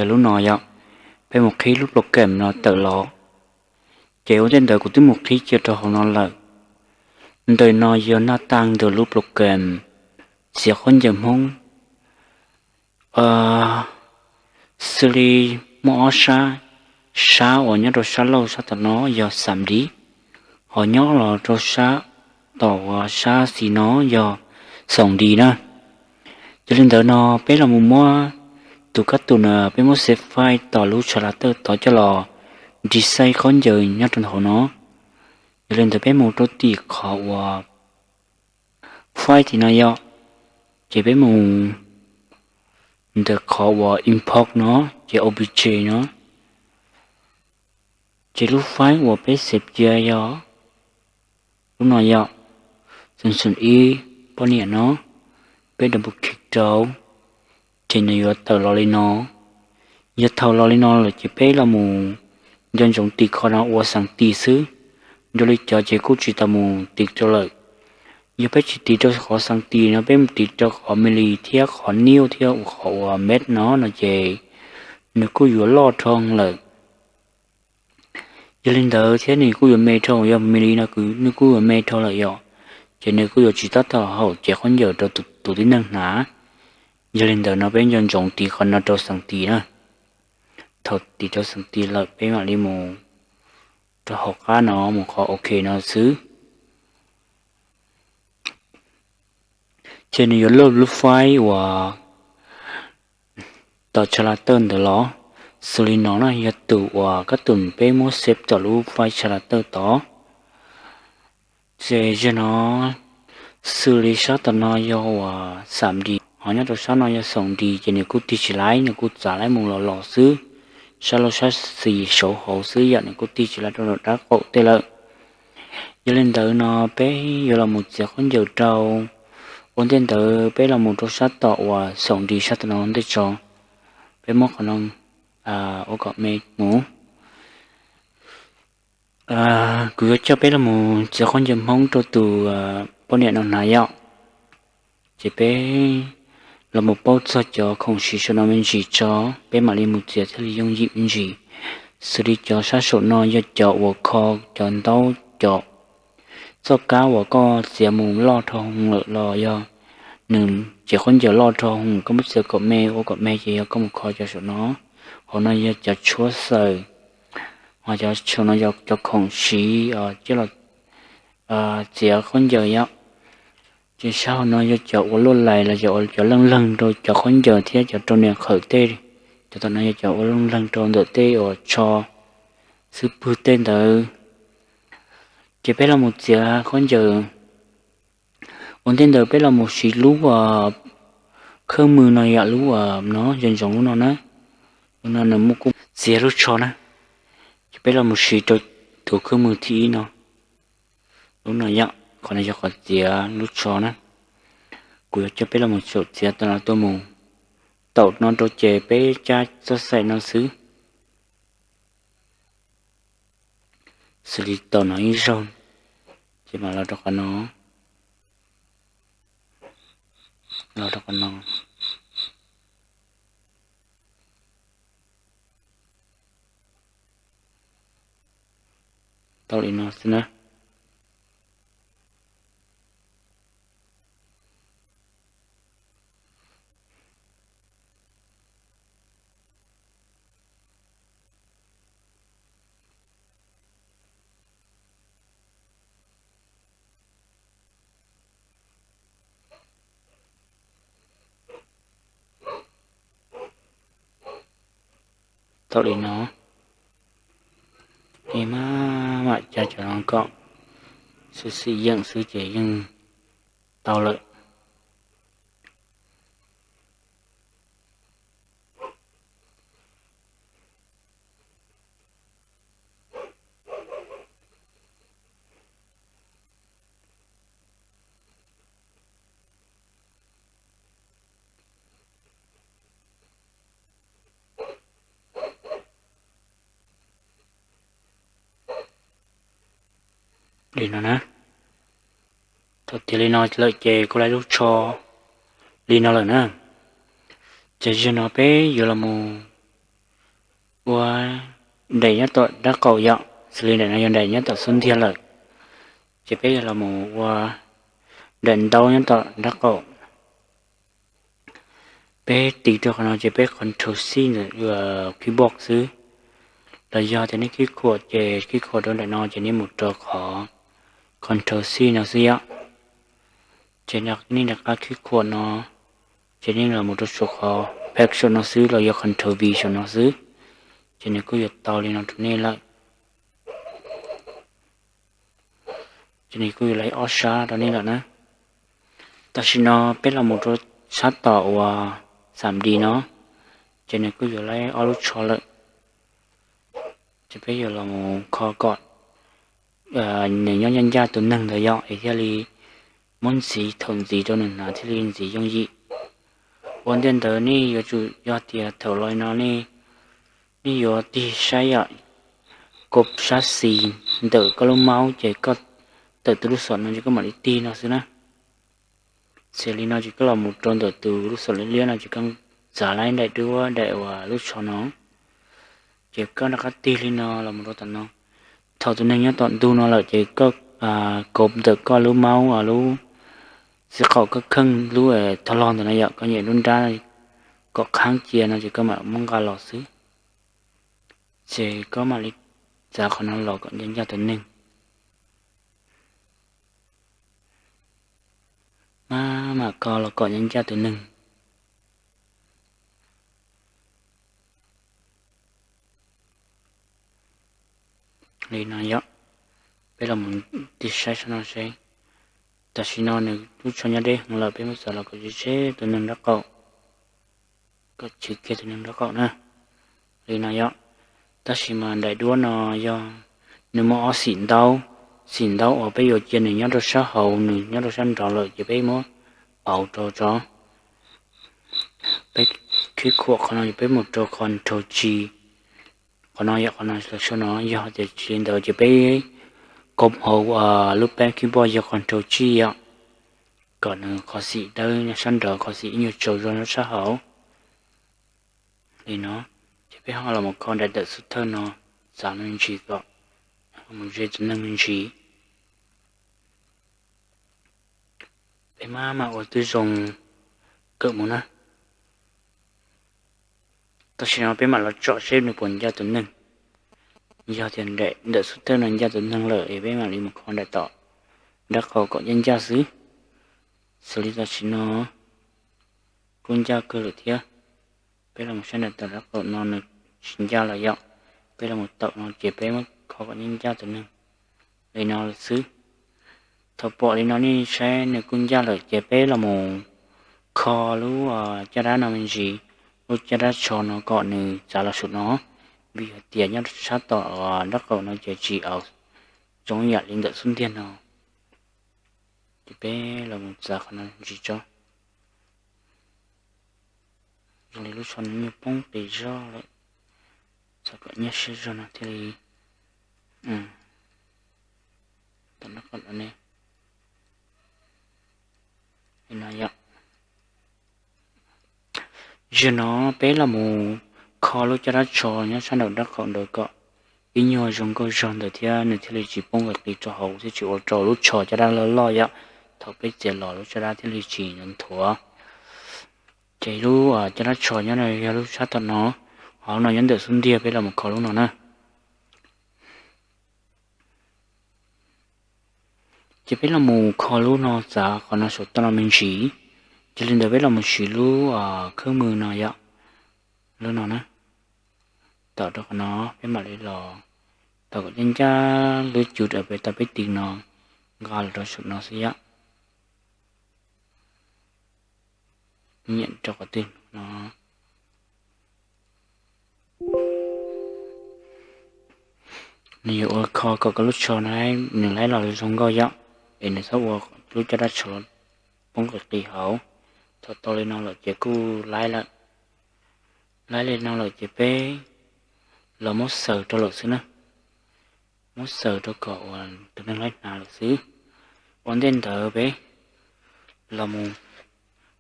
Lub no yog peb mus qhib lub program no tawm los. Ces ua ntej ntawd kuv twb mus qhib cia rau hauv no lawm. Ntawm no yog naj tag ntawm lub program txiav khaub ncaws Hmoob. Xws li muaj ob sab, sab uas nyob rau sab laug sab tom no yog xam di, ho nyob los rau sab tom uas sab xis no yog xoom di na. Yog li ntawd no peb los mus muab tus kab tus na peb muab xev faij tom lub tsha la tawj tod coj los design khaub ncaws nyob rau hauv no. Yog li ntawd peb mus rau tim qhov uas faij tim no yom, ces peb mus ntawm qhov uas import no, ces obj no, ces lub faij uas peb xev cia yog lub no yom, xoom xoom ib poj niam no, peb double click rau, ces nws yuav tawm los li no. Yog thaum los li no lawm ces peb los mus nco ntsoov tiv qhov no ua xam tis xwb. Dua li cov ces kuj tsis tau mus tiv rau lawm. Yog peb tsis tiv rau qhov xam tis no peb mus tiv rau qhov mili thiab qhov niu thiab qhov uas met no no ces nws kuj yuav loj dhau lawm. Yog li ntawd thiab nws kuj yuav me dhau, yog mili no nws kuj yuav me dhau lawm yom, ces nws kuj yuav tsis tab tom haum cev khaub ncaws rau tus tib neeg hnav. Yog li ntawd no peb nco ntsoov tiv qhov no rau xam tis na. Thaum tiv rau xam tis lawm peb mam li mus rau hauv qab no mus qhov ok no xwb. Ces nws yuav load lub faij uas tom tsha la tawj ntawd los. Xws li no na yog tus uas kab tus peb muab xev tom lub faij tsha la tawj tod. Ces yog no, xws li sab tom no yog uas xam di, ho nyob rau sab no yog xoom di, ces nws kuj tig tsis laib, nws kuj txav laib mus los los xwb. Sab laug sab xis saud hauv xwb yom, nws kuj tig tsis laib rau dab qaum tej lawm. Yog li ntawd no peb yuav los mus txiav khaub ncaws rau. Ua ntej ntawd peb los mus rau sab tom uas xoom di sab tom no ntej tso. Peb muab qhov no ua kom me mus. Kuv yuav coj peb los mus txiav khaub ncaws Hmoob rau tus poj niam no hnav yom. Ces peb los mus paub txog cov khoom siv saum no me ntsis tso, peb mam li mus txiav thiaj li yooj yim me ntsis. Xws li cov sab saum no yog cov uas kho cov ntaub, cov txoj kab uas koj txiav mus loj dhau hwv lawm los yog nws cev khaub ncaws loj dhau hwv, koj muab txiav kom me ua kom me ces yog koj mus kho cov saum no. Hauv no yog cov tshuab xaws, ho cov saum no yog cov khoom siv coj los txiav khaub ncaws yom. Ces sab hauv no yog cov ua luaj lais los yog cov leej leeg rau cov khaub ncaws thiab cov rau niam qhawv tej. Cov tom no yog cov ua leej leeg rau ntawm tej uas tsho xwb pwg tej ntawd. Ces peb los mus txiav khaub ncaws. Ua ntej ntawd peb los mus siv lub khawb mws no yom, lub no, nco ntsoov lub no na. Lub no nws muaj kuj txiav lub tsho na. Ces peb los mus siv rau tus khawb mws thib ib no. Lub no yom, qhov no yog qhov txiav lub tsho na. Kuv yuav coj peb los mus saum txiav tau no tuaj mus. Taum no rau ces peb cab txoj xaim no xwb. Xws li taum no ib zaug, ces mam los rau qhov no, los rau qhov no. Tau li no xwb na. Tau li no, es maj mam cab cov no kom xwm xwm yeem xwb ces yeej tau lawm. Li no na. Thaum tiav li no lawm ces kuv laib lub tsho li no lawm na. Ces zaum no peb yuav los mus ua daim nyob tom nraub qaum yom, xws li daim no yog daim nyob tom xub ntiag lawm, ces peb yuav los mus ua daim ntaub nyob tom nraub qaum. Peb tiv rau qhov no ces peb control C ntawm keyboard xwb, los yog tias nej khib khuam ces khib khuam rau nraim no ces nej mus rau qhov control C no xwb yom. Ces nej rov qab khib khuam no, ces nej los mus rau saum qhov pack saum no xwb los yog control V saum no xwb, ces nws kuj yuav tau li no rau nej lawm. Ces nws kuj yuav laib ob sab rau nej lawm na. Tam sim no peb los mus rau sab tom uas xam D no, ces nws kuj yuav laib ob lub tsho lawm. Ces peb yuav los mus kho kom nws nyob ncaj ncaj tus neeg ntawd yom, es thiaj li muab ntxiv thaum ntxiv rau nws hnav thiaj li ntxiv yooj yim. Ua ntej ntawd nej yuav tsum yog tias thaum los no nej, nej yuav tig saib yom, kov sab xis ntawm koj lub mouse ces koj tawm tus lub xom no ces koj mam li tig no xwb na. Xws li no ces koj los mus rau ntawm tus lub xom liab liab no ces koj txav laib daim duab daim uas lub tsho no, ces koj rov qab tig li no los mus rau tom no. Thaum tus neeg nyob tom ntug no lawm ces koj kov ntawm koj lub mouse lub xib qaum koj kheej lub tog log ntawm no yom, koj nyem lub nrab kom qhaab cia no ces koj mam muab nqa los xwb. Ces koj mam li txav qhov no los kom ncaj ncaj tus neeg. Maj mam kho los kom ncaj ncaj tus neeg. Li no yom, peb los mus tig saib sab no seb. Tam sim no nws lub tsho nyob deb heev lawm, peb muab txav los kom tseb tseb tus neeg nraub qaum, kom chwv kiag tus neeg nraub qaum na. Li no yom, tab sis mas daim duab no yog nws muaj ob xim ntaub, xim ntaub uas peb yuav cia nws nyob rau sab hauv, nws nyob rau sab nraud lawm ces peb muab pauv rau tso. Peb khib khuam qhov no, peb mus rau control G. Qhov no yog qhov no, sau no, yog tias tsis li ntawd ces peb kov hauv lub pab keyboard yog control G yom, kom nws qhov xim dawb nyob sab nraud, qhov xim ib nyuag tsaus zog nyob sab hauv. Li no, ces peb ho los mus kho daim ntawm xub thawj no, txav me ntsis kom mus ze tus neeg me ntsis. Peb maj mam ua twb zoo kawm mus na. Tam sim no peb mam los tsom seb nws puas ncaj tus neeg. Yog tias daim ntawm xub thawj no ncaj tus neeg lawm es peb mam li mus kho daim tom nraub qaum kom ncaj ncaj xwb. Xws li tam sim no kuj ncaj kawg lawm thiab. Peb los mus saib daim tom nraub qaum no nws tsis ncaj lawm yom. Peb los mus tawm no ces peb muab kho kom ncaj ncaj tus neeg li no lawm xwb. Thaum pom li no nej saib nws kuj ncaj lawm ces peb los mus kho lub caj dab no me ntsis, lub caj dab tsho no kom nws txav los saum no, vim hais tias nyob sab tom nraub qaum no ces tsis au zoo yam li ntawm xub ntiag no. Ces peb los mus txav qhov no ntsis tso. Zoo li lub tsho no nyuag poob qis zog lawm, txav kom nyuaj siab zog no thiaj li tau nraub qaum no ne. Li no yom. Zaum no peb los mus kho lub caj dab tsho nyob sab nraum nraub qaum ntawd kom ib nyuag zoo nkauj zog ntawd thiab nws thiaj li tsis poob qis qis rau hauv thiab tsis ua rau lub tsho caj dab loj loj yom. Thaum peb txiav los lub caj dab thiaj li tsis nthuav. Ces lub caj dab tsho nyob no yog lub sab tom no, ho lub no nyob ntawm xub ntiag, peb los mus kho lub no na. Ces peb los mus kho lub no, txav qhov no saum toj no me ntsis. Ces li ntawd peb los mus siv lub khawb mws no yom, lub no na. Tawm rau qhov no peb mam li los tau kom ncaj ncaj lub cub uas peb tau peb tig no nqa los rau saum no xwb yom. Nyiam rau qhov twg no. Nws yuav ua kho kom koj lub tsho no nws laib los zoo nkauj yom, es nws txhob ua lub caj dab tsho poob qis qis hauv. Thaum tau li no lawm ces kuj laib lawm. Laib li no lawm ces peb los muab xaws rau lawm xwb na. Muab xaws rau kom uas tus neeg laib hnav lawm xwb. Ua ntej ntawd peb los mus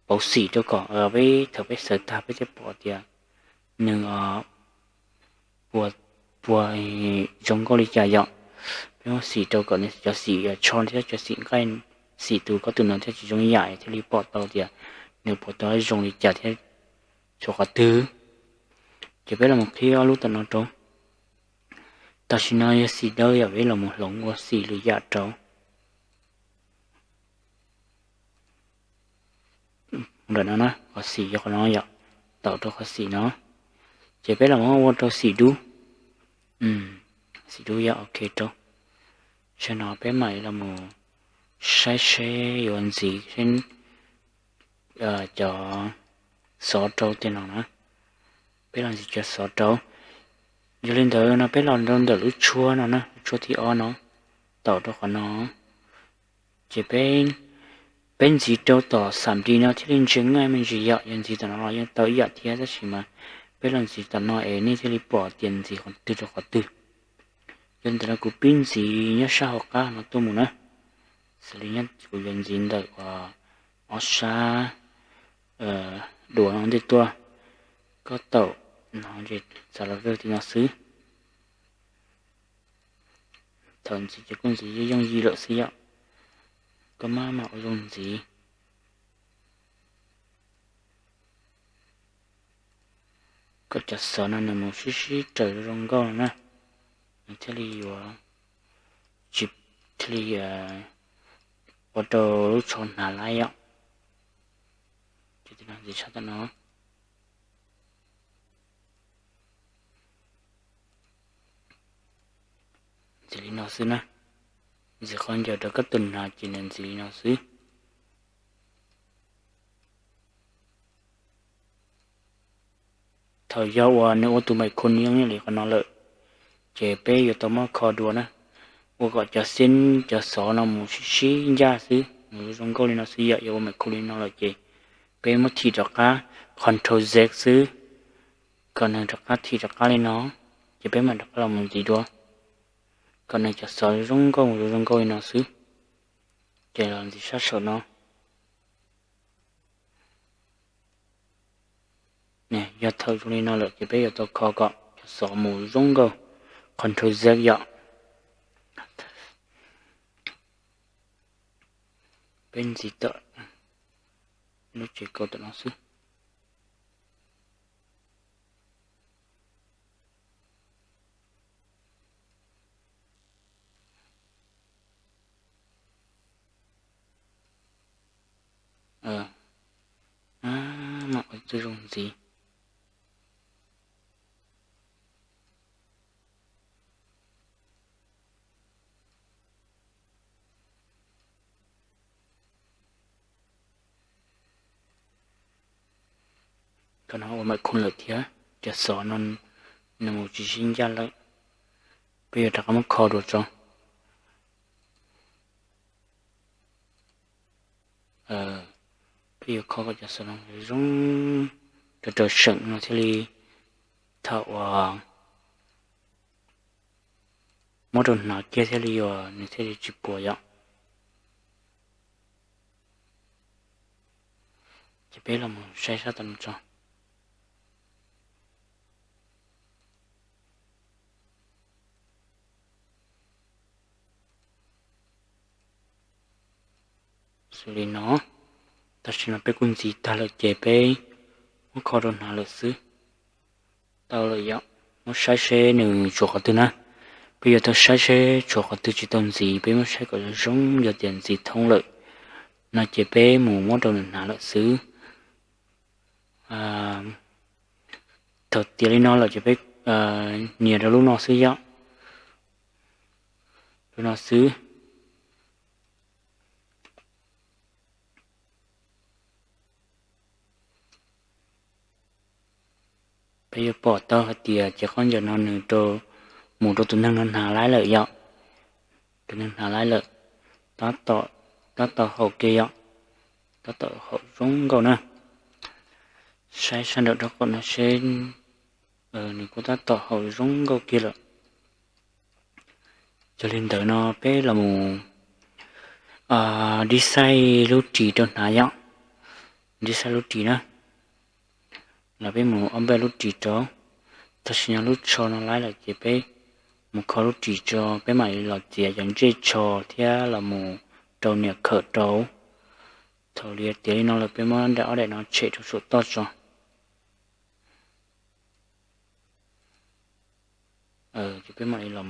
pauv xim rau kom peb thaum peb xaws tag peb thiaj pom tias nws puas, puas zoo nkauj li cas yom. Peb muab xim rau kom nws cov xim tsho thiab cov xim nqaij, xim tus koj tus no thiaj tsis zoo yam thiaj li pom tau tias nws puas tau zoo li cas thiab tshuav qhov twg. Ces peb los qhib ob lub tom no rau. Tam sim no yog xim dawb yom, peb los hloov ua xim lwm yam rau. Ntawm no na, qhov xim yog qhov no yom, taum rau qhov xim no. Ces peb los ua rau xim dub. Xim dub yog ok rau. Tsam no peb mam los saib seb yuav ntxiv cov xov rau tej no na. Peb los ntxiv cov xov rau. Yog li ntawd no peb los rau ntawm lub tshuab no na, lub tshuab thib ob no, taum rau qhov no. Ces peb ntxiv rau tom xam npis no thiaj li ntsia nqaij me ntsis yom. Yog ntxiv tom no los yeej tau ib yam thiab, tab sis mas peb los ntxiv tom no es nej thiaj li pom tias ntxiv qhov twg rau qhov twg. Yog li ntawd no kuv pib ntxiv nyob sab hauv qab no tuaj mus na. Xws li nyob kuv yuav ntxiv ntawm ob sab duav no ntej tuaj. Koj taum no es txav los rau tim no xwb. Thaum ntxiv ces kuj ntxiv yooj yim lawm xwb yom. Koj maj mam ua zoo ntxiv kom cov xov no nws mus sib sib raws zoo nkauj no na, nws thiaj li yuav tsis, thiaj li ua rau lub tsho hnav laib yom. Ces ntxiv tshaj tom no. Ntxiv li no xwb na. Ntxiv qhov ncauj rau koj tus hnav ces nws ntxiv li no xwb. Thaum yog uas nws ua tus maim khu nws yeej li qhov no lawm, ces peb yuav tau muab kho dua na, ua kom cov xib cov xov no mus sib sib ncaj xwb, mus zoo nkauj li no xwb yom. Yog ua maim khu li no lawm ces peb muab thim rov qab, control Z xwb, kom nws rov qab thim rov qab li no, ces peb mam rov qab los mus ntxiv dua, kom nws cov xov zoo nkauj mus zoo nkauj li no xwb. Ces los ntxiv sab saum no. Yog thaum zoo li no lawm ces peb yuav tau kho kom cov xov mus zoo nkauj, control Z yom. Peb ntxiv tom lub tsev kaus tom no xwb. Mam ua tib zoo ntxiv. Koj no ua mam khu lawm thiab, cov xov no nws mus tsis sib ncaj lawm. Peb yuav rov qab muab kho dua tso. Peb yuav kho kom cov xov no zoo rau rau seem no thiaj li thaum uas muab rau hnav kiag thiaj li yuav nws thiaj li tsis puas yom. Ces peb los mus saib sab tom no tso. Xws li no, tam sim no peb kuj ntxiv tag lawm ces peb muab kho rau hnav lawm xwb. Tau lawm yom, muab saib seb nws tshuav qhov twg na. Peb yuav tau saib seb tshuav qhov twg tsis tau ntxiv, peb muab saib kom zoo zoo, yog tias ntxiv thoob lawm no ces peb mus muab rau nws hnav lawm xwb. Thaum tiav li no lawm ces peb nias rau lub no xwb yom. Lub no xwb. Peb yuav pom tau hais tias ces qhov ncauj no nws mus rau tus neeg no hnav laib lawm yom. Tus neeg hnav laib lawm, tab tom haum kiag yom, tab tom haum zoo nkauj na. Saib sab nraum rau qaum no seb, nws kuj tab tom haum zoo nkauj kiag lawm. Yog li ntawd no peb los mus design lub ris rau hnav yom. Design lub ris na, los peb mus ob npaj lub ris rau, Tam sim no lub tsho no laib lawm ces peb mus kho lub ris tso, peb mam li los txiav cov ntsej tsho thiab los mus rau niam khawm rau. Thaum li tiav li no lawm peb muab daim ob daim no tshem rau saum toj tso. Ces peb mam li los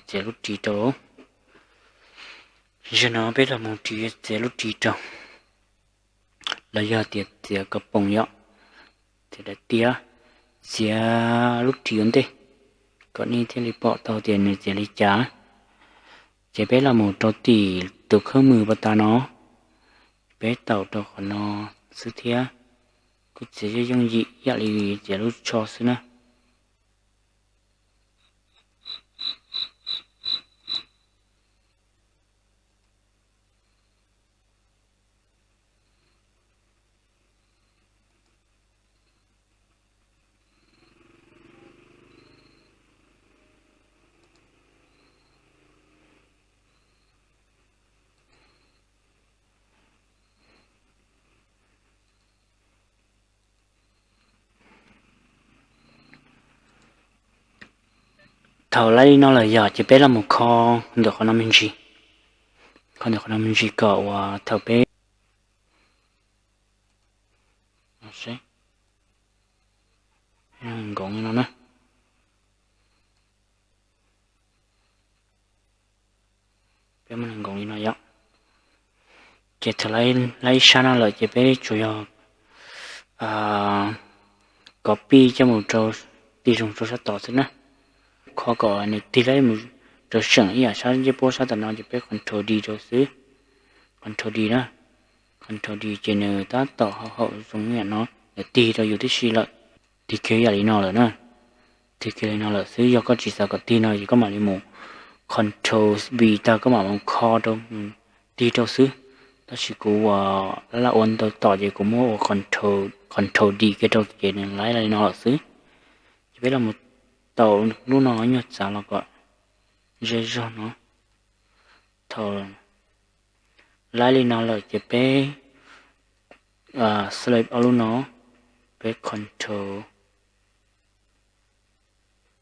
txiav lub ris rau. Zaum no peb los mus txiav lub ris rau, los yog tias txiav ko poom yom, txiav daim tiab, txiav lub ris ua ntej, kom nej thiaj li pom tau tias nws txiav li cas. Ces peb los mus rau tim tus khawb mws pas tas no, peb taum rau qhov no xwb thiab, kuj txiav yooj yooj yim ib yam li txiav lub tsho xwb na. Thaum laib li no lawm yog ces peb los mus kho ntawm qhov no me ntsis, kho ntawm qhov no me ntsis kom uas thaum peb nkoos li no na. Peb muab nkoos li no yom. Ces thaum laib ib sab no lawm ces peb tsuas yog copy coj mus rau, tig zoo rau sab tod xwb na. Kho kom nws tig laib mus rau seem ib yam sab ncej puab sab tom no ces peb control D rau xwb. Control D na, control D ces nws tab tom haum haum zoo ib yam no, nws tig rau yus tib si lawm. Tig kiag yam li no lawm na. Tig kiag li no lawm xwb, yog koj tsis xav kom tig no ces koj mam li mus control V tag koj mam mus kho rau, tig rau xwb. Tab sis kuv uas laj laj ua ntau tom ces kuv muab ua control D kiag rau ces nws laib li no lawm xwb. Ces peb los mus taum lub no nyuag txav los kom ze zog no. Thaum laib li no lawm ces peb select ob lub no, peb control,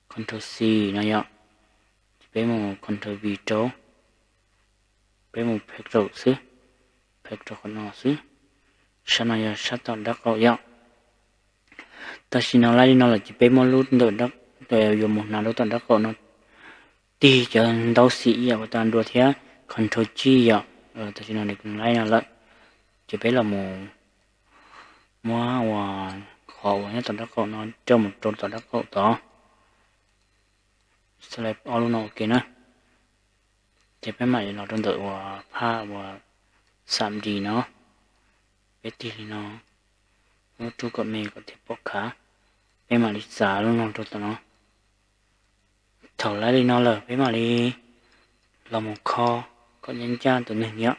control C no yom, ces peb mus control V rau, peb mus paste rau xwb, paste rau qhov no xwb. Sab no yog sab tom dab qaum yom. Tam sim no laib li no lawm ces peb muab lub ntawm, yuav mus hnav rau tom dab qaum no tig cov ntaub xim ib yam ua tag nrho thiab control G yom. Tam sim no nws laib no lawm, ces peb los mus muab uas qhov uas nyob tom dab qaum no coj mus rau tom dab qaum tod. Select ob lub no ua ke na. Ces peb mam li los rau ntawm uas phaj uas xam D no, peb tig li no, muab rub kom me kom thiaj pom khav. Peb mam li txav lub no rau tom no. Thaum laib li no lawm peb mam li los mus kho kom ncaj ncaj tus neeg yom.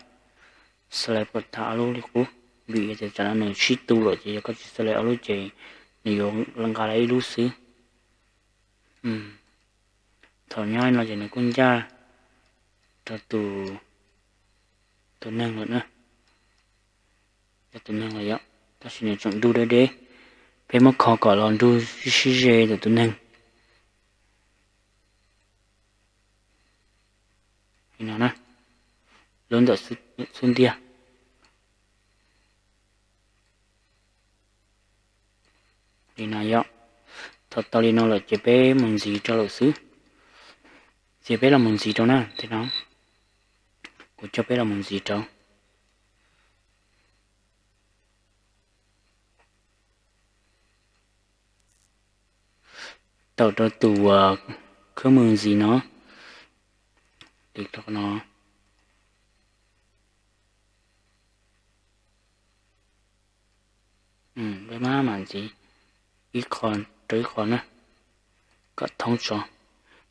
Select kom tag ob lub li qub, vim yog tias tsam no nws sib tu lawm ces yog koj tsis select ob lub ces nws yuav nqa lawm ib lub xwb. Thaum nyob li no ces nws kuj ncaj rau tus, tus neeg lawm na. Tus neeg lawm yom, tab sis nws tseem nrug deb deb, peb muab kho kom los nrug sib sib ze ntawm tus neeg. Li no na, lub ntawm xub ntiag. Li no yom. Thaum tau li no lawm ces peb mus ntxiv rau lawm xwb. Ces peb los mus ntxiv rau na, tej no kuv coj peb los mus ntxiv rau. Taum rau tus khwb mws ntxiv no, tiv rau no. Peb mam mam ntxiv ib qho rau ib qho na, kom thoob tso.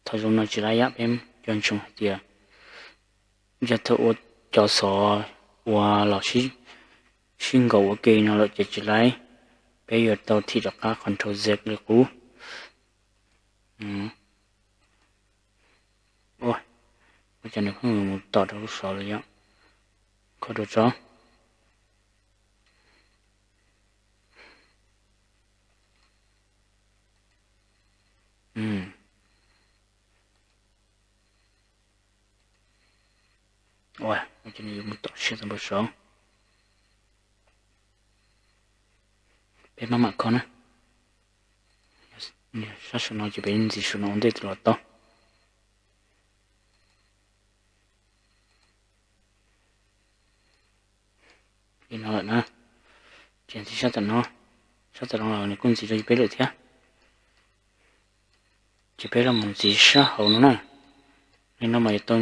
Thaum zoo no tsis laib yam peb cov ntsoov hais tias yog thaum ua cov xov uas los sib nkaus ua ke no lawm ces tsis laib, peb yuav tau thim rov qab control Z li qub. Ua cas nws pheej mus tom rau lub xov lawm yom. Kho dua tso. Ces nws yuav mus tom siab tau npaum saud. Peb maj mam kho na. Sab saum no ces peb ntxiv saum no ua ntej los tau. Li no lawm na. Ces ntxiv sab tom no, sab tom no los nws kuj ntxiv rau peb lawm thiab. Ces peb los mus ntxiv sab hauv no na. Li no mas yuav tau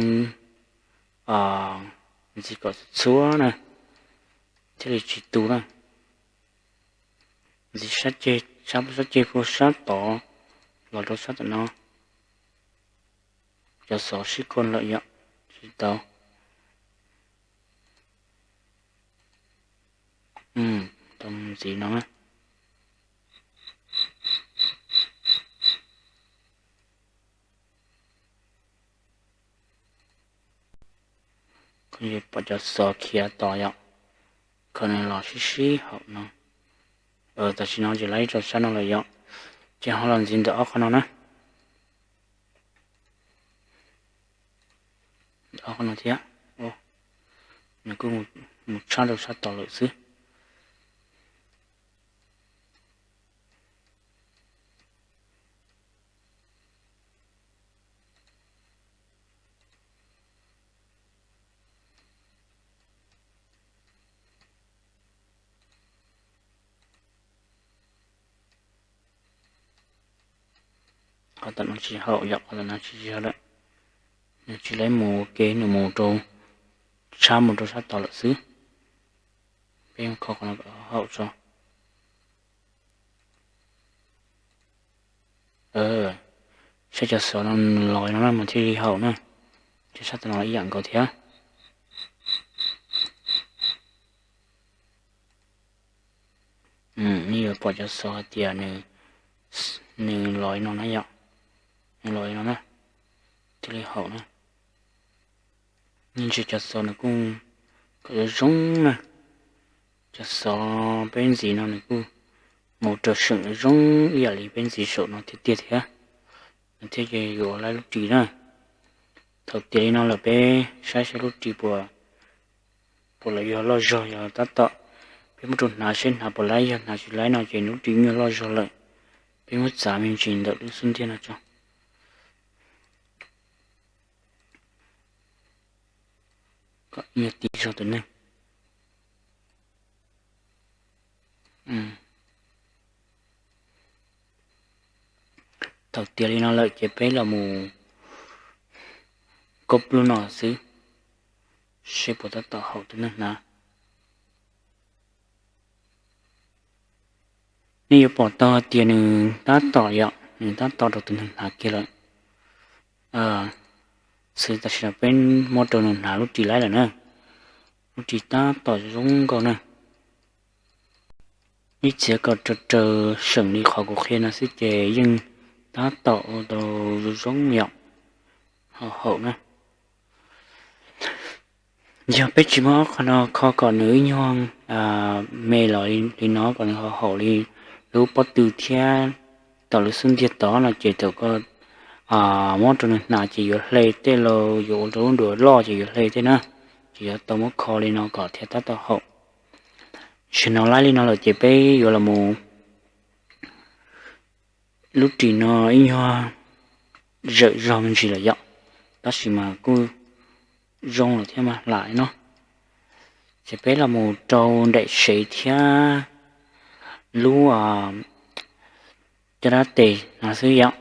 ntxiv kom txhua na, thiaj li tsis tu na. Ntxiv sab ceg, sab, sab ceg puag sab tod los rau sab tom no. Cov xov sib kho lawm yom, tsis tau. Tau mus ntxiv no. Pom cov xov khiav tos yom, kho nws los sib sib haum no. Tam sim no ces lawv rau sab no lawm yom, ces ho los ntxiv ntawm ob qho no na. Ntawm ob qho no thiab, nws kuj mus tshab rau sab tod lawm xwb. Qhov tom no tsis haum yom, qhov tom no tsis yog lawm. Nws tsis lawv mus ua ke, nws mus rau, tshab mus rau sab tod lawm xwb. Peb kho qhov no kom haum tso. Saib cov xov no nws los no na mas thiaj li haum na. Ces sab tom no ib yam nkaus thiab. Nej yuav pom cov xov hais tias nws los no na yom, nws los no na, thiaj li haum na. Nej ntsia cov xov nws kuj kom zoo zoo na. Cov xov peb ntxiv no nws kuj mus raws seem zoo ib yam li peb ntxiv saum no tiag tiag thiab. Nws thiaj yuav laib lub ris na. Thaum tiav li no lawm peb saib saib lub ris puas, puas lawv yog loj zog yog tab tom. Peb muab rau hnav seb hnav puas laib, yog hnav tsis laib no ces lub ris nyuag loj zog lawm. Peb muab txav me ntsis ntawm lub xub ntiag no tso. Kom nyuag ti zog tus neeg. Thaum tiav li no lawm ces peb los mus kaub plub no xwb, seb puas tab tom haum tus neeg hnav. Nej yuav pom tau hais tias nws tab tom yom, nws tab tom rau tus neeg hnav kiag lawm. Xwb tam sim no peb muab rau nws hnav lub ris laib lawm na. Lub ris tab tom zoo nkauj na. Ib txhia kom raws raws seem li qhov kuv qhia no xwb ces yeej tab tom ua tau zoo zoo yom, ho haum na. Yog peb tsis muab ob qho no kho kom nws ib nyuag me los li no kom nws ho haum li lub pob tw thiab tom lub xub ntiag tod no ces thaum koj muab rau nws hnav ces yuav hle tej los yuav ua rau lub duav loj ces yuav hle tej na. Ces yuav tau muab kho li no kom thiaj tab tom haum. Zaum no laib li no lawm ces peb yuav los mus, lub ris no ib nyuag zawm zog me ntsis lawm yom, tab sis mas kuj zoo lawm thiab mas lam no. Ces peb los mus rau daim sev thiab lub caj dab tes no xwb yom.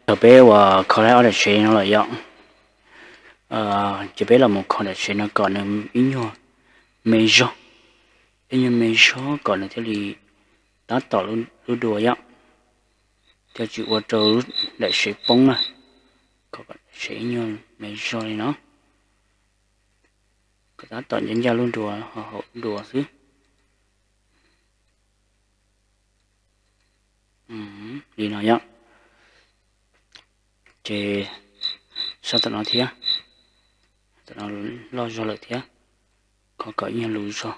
Thaum peb uas kho laib ob daim sev no lawm yom, ces peb los mus kho daim sev no kom nws ib nyuag me zog, ib nyuag me zog kom nws thiaj li tab tom lub duav yom. Thiaj tsis ua rau daim sev poob na. Kho kom daim sev ib nyuag me zog li no, kom tab tom ncaj ncaj lub duav, ho haum duav xwb. Li no yom. Ces sab tom no thiab, tom no loj zog lawm thiab, kho kom ib nyuag luv zog.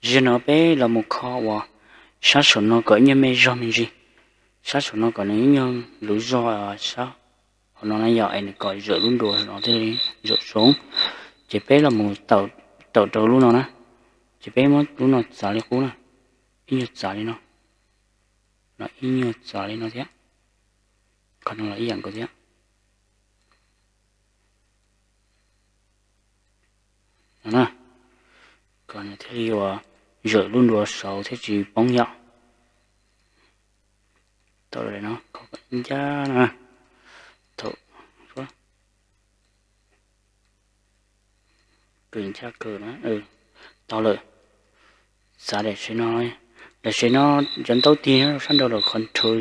Zaum no peb los mus kho uas sab saum no kom ib nyuag me zog me ntsis, sab saum no kom nws ib nyuag luv zog sab Qhov no na yog es nws kom zawm lub nruas no thiaj li zawm zoo. Ces peb los mus tawm rau lub no na, ces peb muab lub no txav li qub na, ib nyuag txav li no, no ib nyuag txav li no thiab, qhov no los ib yam nkaus thiab. No na, kom nws thiaj li uas zawm lub nruas saud thiaj tsis poob yom. Thaum no ncaj no, thaum kws ncaj kawg na, tau lawm. Txav daim sev no, daim sev no cov ntaub tig sab nraud lawm, control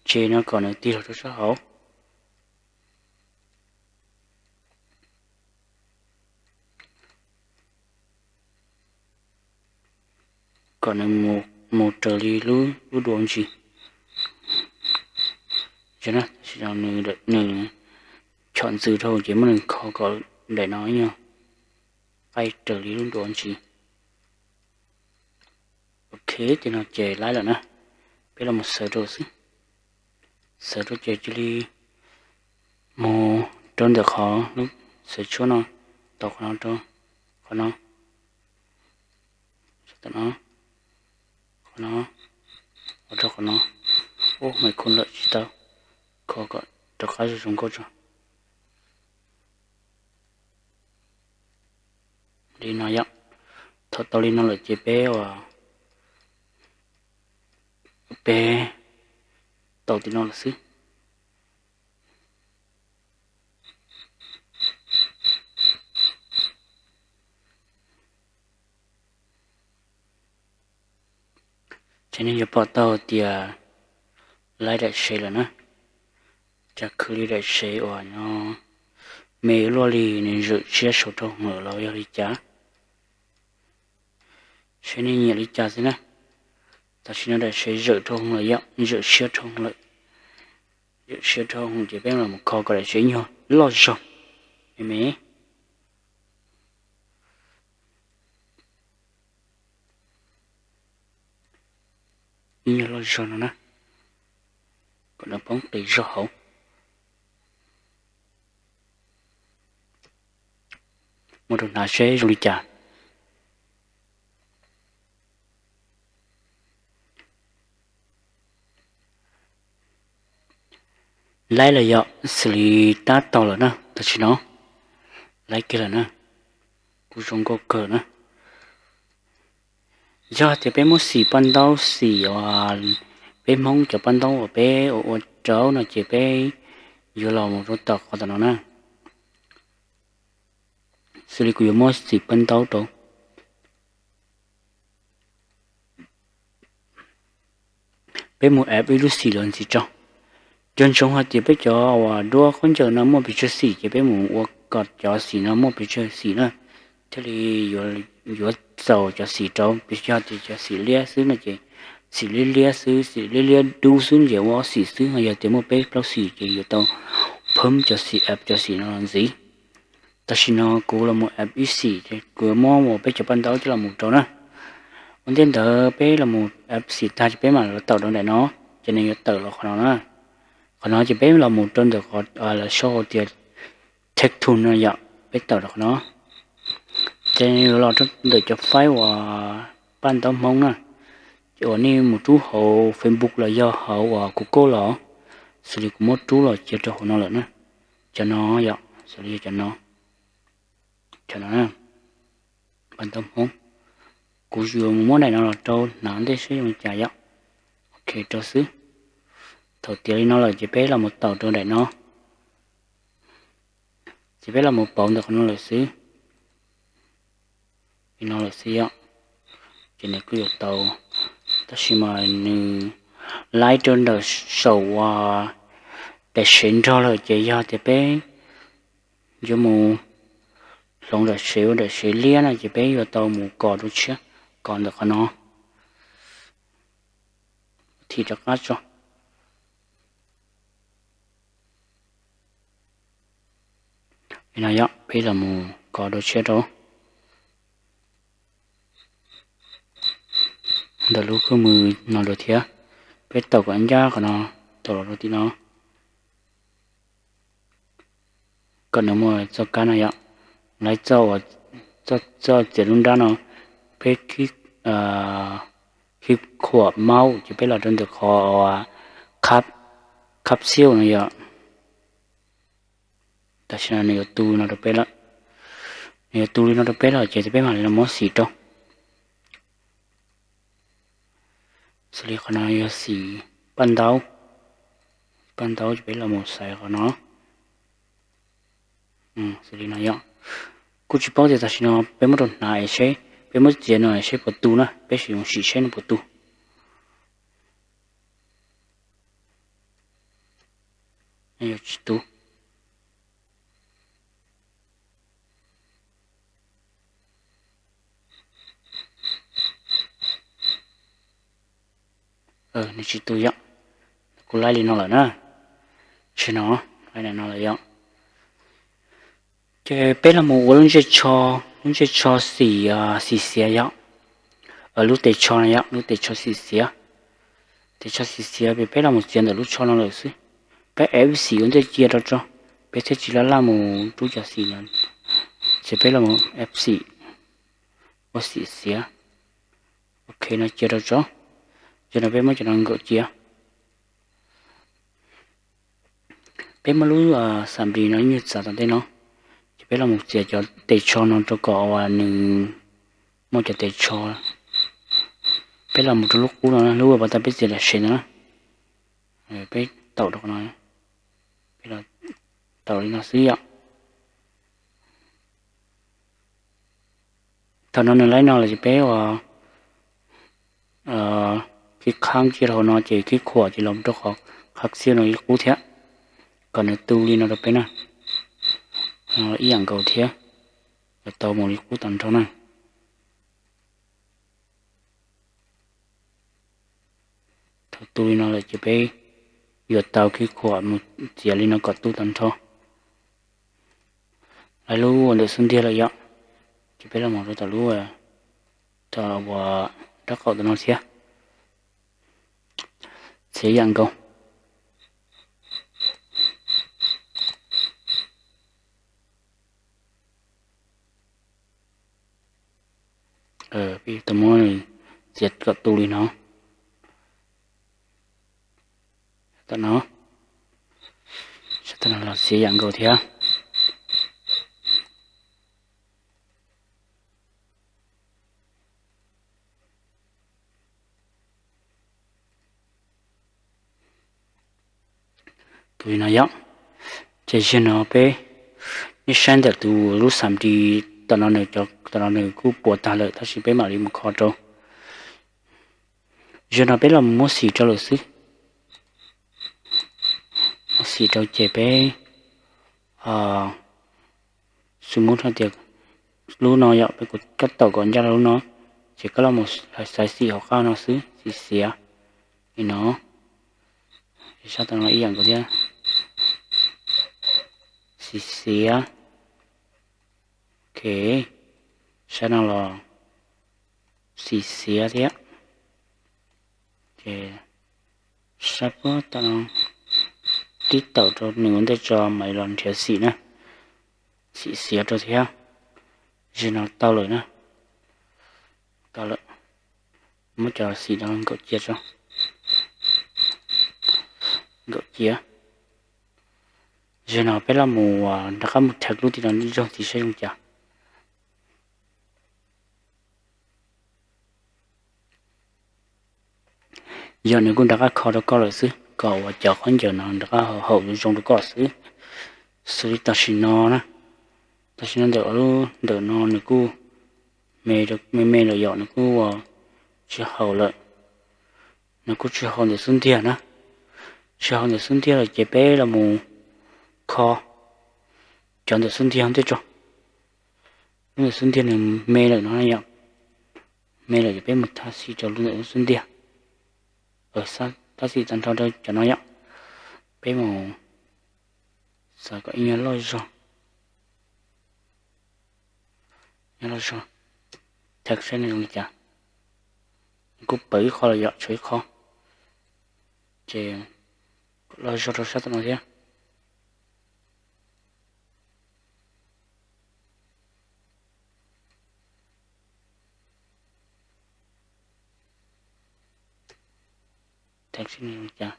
J no kom nws tig los rau sab hauv. Kom nws mus raws li lub dua ntsis. Tam sis no nws chom ntxws dhau ces muab nws kho kom daim no ib nyuag qaij raws li lub dua ntsis. Ok, ces no ces laib lawm na. Peb los mus xaws rau xwb. Xaws rau ces cia li mus rau ntawm qhov lub xaws tshuab no, tau qhov no rau qhov no, no, qhov no, ua rau qhov no. Ub, me khu lawm tsis tau, kho kom rov qab zoo zoo nkauj tso. Li no yom. Thaum tau li no lawm ces peb ua, peb tau tim no lawm xwb. Ces nej yuav pom tau tias laib daim sev lawm na. Cas khwv li daim sev uas no me luaj li, nws zawm siab saum rau hauv lawm los yog li cas? Seb nej nyiam li cas xwb na. Tam sim no daim sev zawm rau hauv lawm yom, zawm siab rau hauv lawm. Zawm siab rau hauv ces peb los mus kho kom daim sev nyuag loj zog me me. Ib nyuag loj zog no na, kom nws poob qis zog hauv. Muab rau hnav seb zoo li cas. Laib lawm yom, xws li tab tau lawm na, tam sim no laib kiag lawm na, kuj zoo nkauj kawg na. Yog tias peb muab xim paj ntaub, xim uas peb Hmoob cov paj ntaub uas peb ua ua rau no ces peb yuav los mus rau tom qhov tom no na. Xws li kuv yuav muab xim paj ntaub rau. Peb mus add ib lub xim los ntxiv tso. Nco ntsoov hais tias peb cov uas duab khaub ncaws no muaj pes tsawg xim ces peb mus ua kom cov xim no muaj pes tsawg xim na, thiaj li yuav txaus cov xim rau. Yog tias cov xim liab xwb no ces xim liab liab xwb, xim liab liab dub xwb ces ua ob xim xwb, yog tias muaj peb plaub xim ces yuav tau phab cov xim, add cov xim no los ntxiv. Tam sim no kuv los mus add ib xim ces kuv muab mus peb cov paj ntaub coj los mus rau na. Ua ntej ntawd peb los mus add xim tag ces peb mam los tawm rau nram no, ces nws yuav tawm los qhov no na. Qhov no ces peb los mus rau ntawm qhov lawv sau tias take to no yom, peb tawm rau qhov no. Ces nws yuav los rau ntawm cov faib uas paj ntaub Hmoob na. Ces uas nej mus rub hauv Facebook los yog hauv uas Google los, xws li kuv muab rub los cia rau hauv no lawm na. Cov no yom, xws li yog cov no, cov no na, paj ntaub Hmoob. Kuv yuav mus muab daim no los rau hnav ntej seb zoo li cas yom. Ok rau xwb. Thaum tiav li no lawm ces peb los mus tawm rau daim no. Ces peb los mus pauv ntawm qhov no lawm xwb. Li no lawm xwb yom. Ces nws kuj yuav tau, tab sis mas nws laib rau ntawm saum uas daim sev nrog lawm ces yog tias peb yuav mus hloov daim sev ua daim sev liab no ces peb yuav tau mus kos rau tshiab, kos ntawm qhov no. Thim rov qab tso. Li no yom, peb los mus kos rau tshiab rau ntawm lub khwj mws no dua thiab. Peb tawm kom ncaj qhov no, tawm los rau tim no. kom nws mus txoj kab no yom. Lawv txoj, txoj txiav lub nrab no, peb khib khuam maub ces peb los rau ntawm qhov khab, khab xiuj no yom. Tam sim no nws yuav tu no rau peb lawm, nws yuav tu li no rau peb lawm ces peb mam li los muab xim rau. Xws li qhov no yog xim paj ntaub, paj ntaub ces peb los mus xaiv qhov no. Xws li no yom, kuj tsis paub tias tam sim no peb muab rau hnav es seb, peb muab txiav no seb puas tu na, peb sim mus sim seb nws puas tu. Tsis tu. Nws tsis tu yom. Kuv laib li no lawm na. Tsis no, laib no lawm yom. Ces peb los mus ua lub ntsej tsho, lub ntsej tsho xim, xim xiav yom. Lub tes tsho no yom, lub tes tsho xim xiav. Tes tsho xim xiav peb los mus txiav ntawm lub tsho no lawm xwb. Peb F xim ua ntej cia rau tso, peb thiaj tsis laj laj mus rub cov xim no. Ces peb los mus F xim ua xim xiav. Ok no cia rau tso. Yog no peb muab cov no nkaum cia. Peb muab lub xam npis no nyuag txav tom ntej no, ces peb los mus txiav cov tes tsho no rau kom uas nws muaj cov tes tsho. Peb los mus rau lub qub no, lub uas pas tas peb txiav tam sev no na. Peb taum rau qhov no, peb los taum li no xwb yom. Thaum no nws laib no lawm ces peb ua khib khaab kiag rau hauv no ces khib khuam ces los rau qhov khab xiab no ib qub thiab, kom nws tu li no rau peb na. Ib yam nkaus thiab, yuav tau mus li qub tag nrho na. Thaum tu li no lawm ces peb yuav tau khib khuam mus txiav li no kom tu tag nrho. Laib lub ua ntawm xub ntiag lawm yom, ces peb los mus rau tom lub, tom uas rab qaum tom no thiab. Txiav yam nkaus. Peb tau muab txiav kom tu li no. Tom no, sab tom no los txiav yam nkaus thiab. Tu li no yom. Ces zaum no peb, nej saib ntawm tus lub xam npis tom no, tom no nws kuj puas tag lawm tab sis peb mam li mus kho rau. Zaum no peb los muab xim rau lawm xwb. Muab xim rau ces peb, xws muab hais tias lub no yom, peb kuv kab taum kom ncaj rau lub no, ces koj los mus xaiv xim hauv qab no xwb, xim xiav li no. Sab tom no ib yam nkaus thiab, xim xiav. Ok, sab no los xim xiav thiab. Ces sab puag tom no tib taum rau nws ua ntej tso mam li los nrhiav xim na, xim xiav rau thiab. Zaum no tau lawm na, tau lawm. Muab cov xim no nkaum cia tso, nkaum cia. Zaum no peb los mus rov qab mus thev lub tim no zaug ntxiv saib zoo cas. Yog nws kuj rov qab kho rau koj lawm xwb, kom uas cov khaub ncaws no rov qab haum zoo rau koj xwb. Xws li tam sim no na, tam sim no ntawm lub ntawm no nws kuj me me lawm yom, nws kuj tsis haum lawm. Nws kuj tsis haum ntawm xub ntiag na, tsis haum ntawm xub ntiag lawm ces peb los mus kho cov ntawm xub ntiag ntej tso. Lub ntawm xub ntiag nws me lawm no yom, me lawm ces peb mus thab xim rau lub ntawm lub xub ntiag. Thab xim tag nrho rau cov no yom, peb mus xav kom ib nyuag loj zog, ib nyuag loj zog, thab saib nws zoo li cas. Kuj pawv ib qho los yom, tshuav ib qho, ces loj zog rau sab tom no thiab. Tag sib no zoo cas?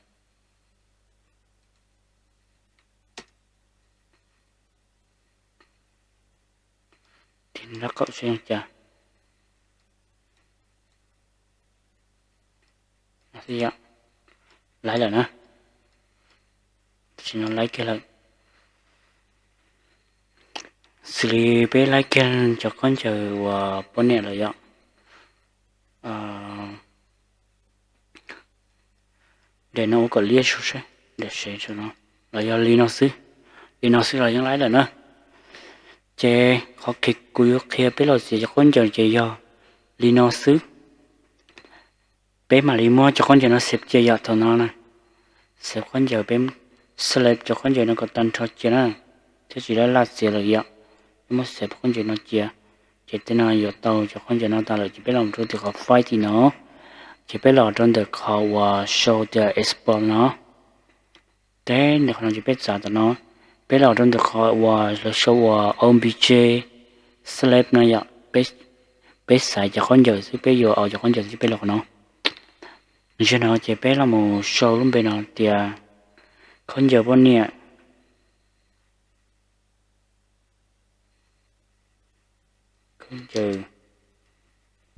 Tig rab qaum seb zoo cas. Laiv lawm na. Tam sim no laiv kiag lawm. Xws li peb laiv kiag cov khaub ncaws uas poj niam lawm yom. Daim no ua kom liab su seb, daim sev no los yog li no xwb. Li no xwb los yeej laiv lawm na. Ces qhov kuv yuav qhia peb los txiav cov khaub ncaws ces yog li no xwb. Peb mam li muab cov khaub ncaws no xev cia yom, thaum no na. Xev khaub ncaws, peb xev cov khaub ncaws no kom tag nrho cia na, thiab tsis laj laj txiav lawm yom. Peb muab xev khaub ncaws no cia. Ces tej no yuav tau cov khaub ncaws no tas lawm ces peb los rau tim qhov file tim no. Ces peb los rau ntawm qhov uas sau tias export no. Teb ntawm qhov no ces peb txav tom no. Peb los rau ntawm qhov uas lawv sau uas obj select no yom. Peb xaiv cov khaub ncaws xwb, peb yuav au cov khaub ncaws xwb, peb los qhov no. Zaum no ces peb los mus sau lub npe no tias khaub ncaws poj niam. Khaub ncaws